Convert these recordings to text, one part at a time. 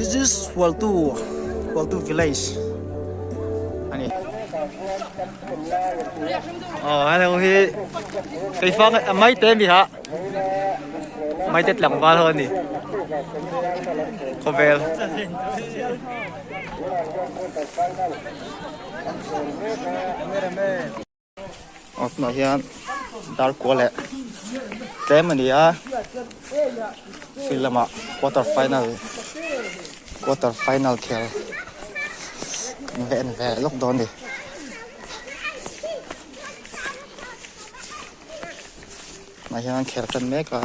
This is Hualtu Hualtu village ani. Aw hello hi keifang a maite a ni ha maite tlangval ho ani khawvel. Aw tunah hian dar kua leh tlem a ni a field lamah quarter final quarter final khel kan va en ve lawk dawn a ni. Tunah hian an khel tan mek a.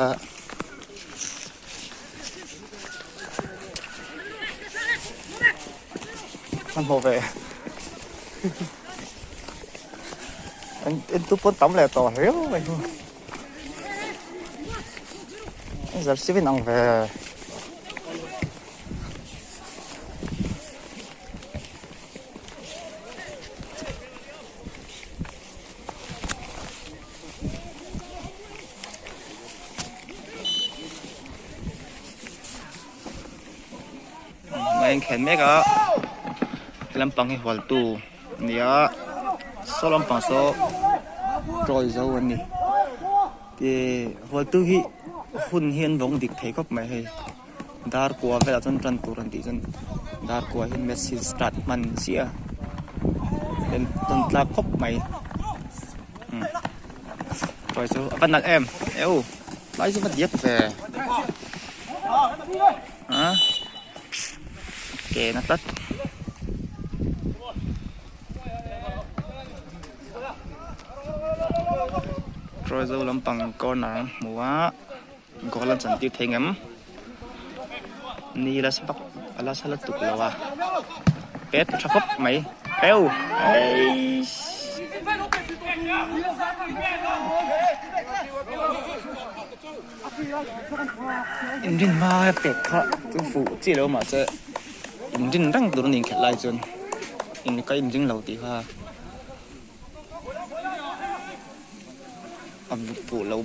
Hmanhmawh ve en en tu pawn tam leh tawh riau mai hi jersey vin ang ve. A inkhelh mek a he lampang hi hualtu a ni a saw lampang saw tawi zo an ni ih hualtu hi hun hi an vawng dik thei khawp mai hei dar kua velah chuan tan tur an tih chuan dar kua hi match hi start hman chiah a en tawn tlak khawp mai tawi chu a va nalh em eu tlai chu va diak ve. A ke na tlat. Troy zo lampang corner an hmu a goal an chan tir thei ngem ni la vak a la sa lutuk lo a pet tha khawp mai heu eiss. Inrin hma pek kha chu fuh chiah lo mahse inrin reng tur a ni inkhelh lai chuan in ka inring lo tih kha a fuh lo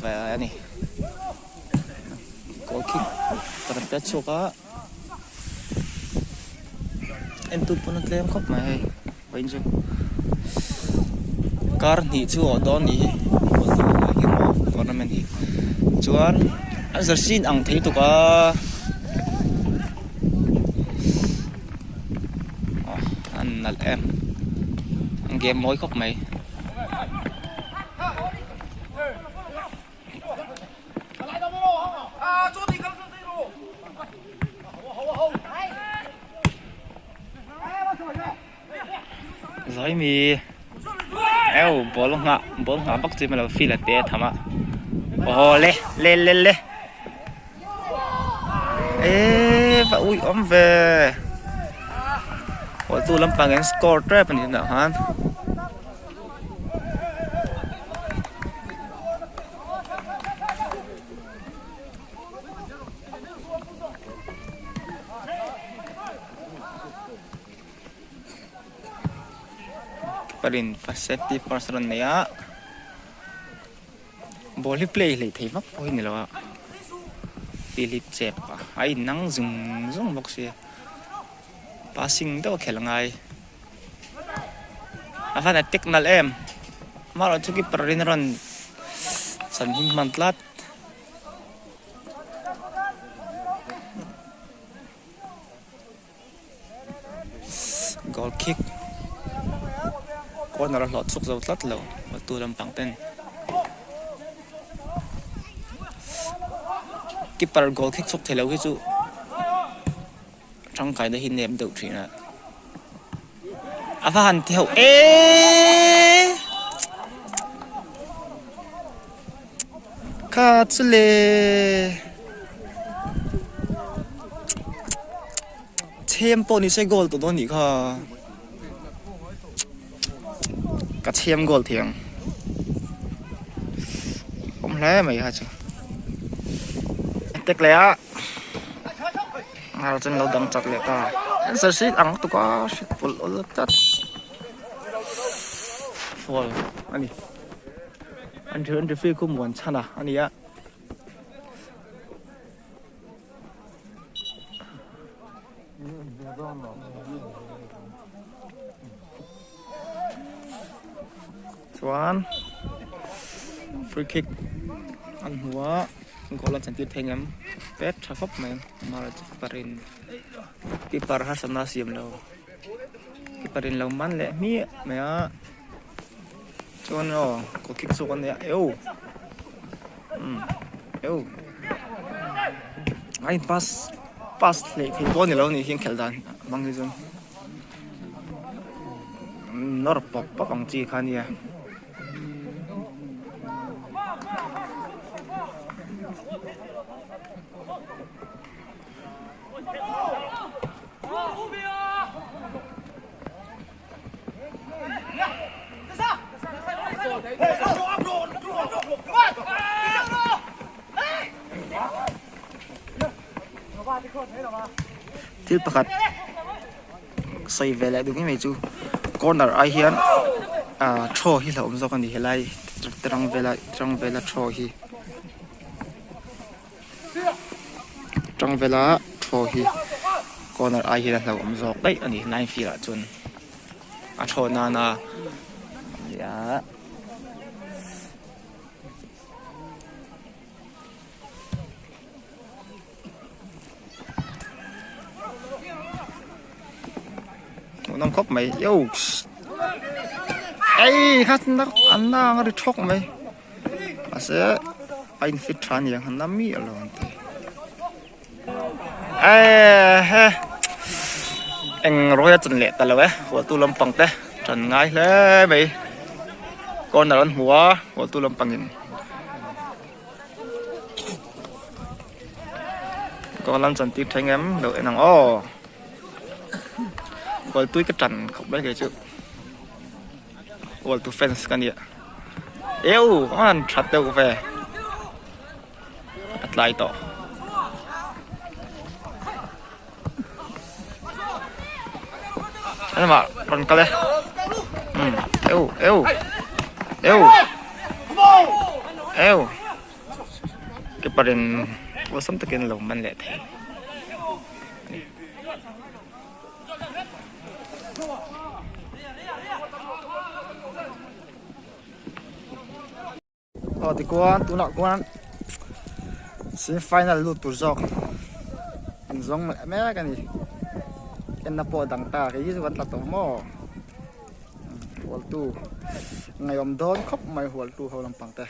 ve a ni goal kick ka rawn pet chhuak a entu pawn a tlem khawp mai hei vawiin chu kar hnih chu a awh dawn a nih hi tournament hi chuan a jersey in ang thei tuk a a nalh em an game mawi khawp mai. Zaimi eu ball nghah ball nghah vak chi mailo field a te tham a aw le le le le eee va ui awm ve aw chu lampang hian score tep a ni tunah khan. Parin safety first rawn nei a ball hi play hleih thei vak pawh hi ni lo a field hi chep a a inang zung zung bawk sia passing deuh a khelh a ngai a van attack nalh em amaherawhchu keeper in a rawn chhan him hman tlat. Goal kick corner a hlawh chhuk zo tlat lo tu lampang ten keeper goal kick chhuk thei lo hi chu tangkai na hi nep deuh thin a a va han ti ho eeeee kha chu le chhem pawh ni se goal tawh dawn nih kha ka chhem goal thei ang awm hle mai kha chu tek leh a. Ngar chuan lo dang chak leh ta an sawi ang lutuk a hriat pawlh awl tlat foul a ni an an referee khu muan chhan a a ni a. Chuan free kick an hmu a goal an chantir thei ang em pet tha khawp mai amaherawhchu keeper in keeper harsatna a siam lo keeper in lo man leh hmiah mai a chuan aw goal kick zawk a nia eu umm eu a in pass pass hleih theih pawh a ni lo a nih hi an khelh dan hmang hi chuan. Nawr pawp pawp ang chi kha ania. Thil pakhat sawi ve leh duh mai mai chu corner ai hian ah throw hi hlauhawm zawk a ni helai terang vela terang vela throw hi terang vela throw hi corner ai hian a hlauhawm zawk daih a ni line field ah chuan a throw nana nia. Hmuhnawm khawp mai yos ei kha an na ang a ri thawk mai mahse a in fit tha aniang an na miah lo ang te ehe eng rawih a chan leh ta lo e hualtu lampang te tan ngai hle mai corner an hmu a hualtu lampang in. Goal an chan tir thleng em lo en ang aw goal tui ka tan khawp mai kei chu goal tu fans ka nia eu a han that deuh ve a tlai tawh. Lamah rawn kal e umm eu eu eu eu keeper in awlsam takin a lo man leh thei a ni. Aw tichuan tunah khuan semi final lut tur zawk an zawng leh mek a ni enna pawh a dang ta kei hi chu kan tla tawh maw hualtu ngaihawm dawn khawp mai hualtu ho lampang te.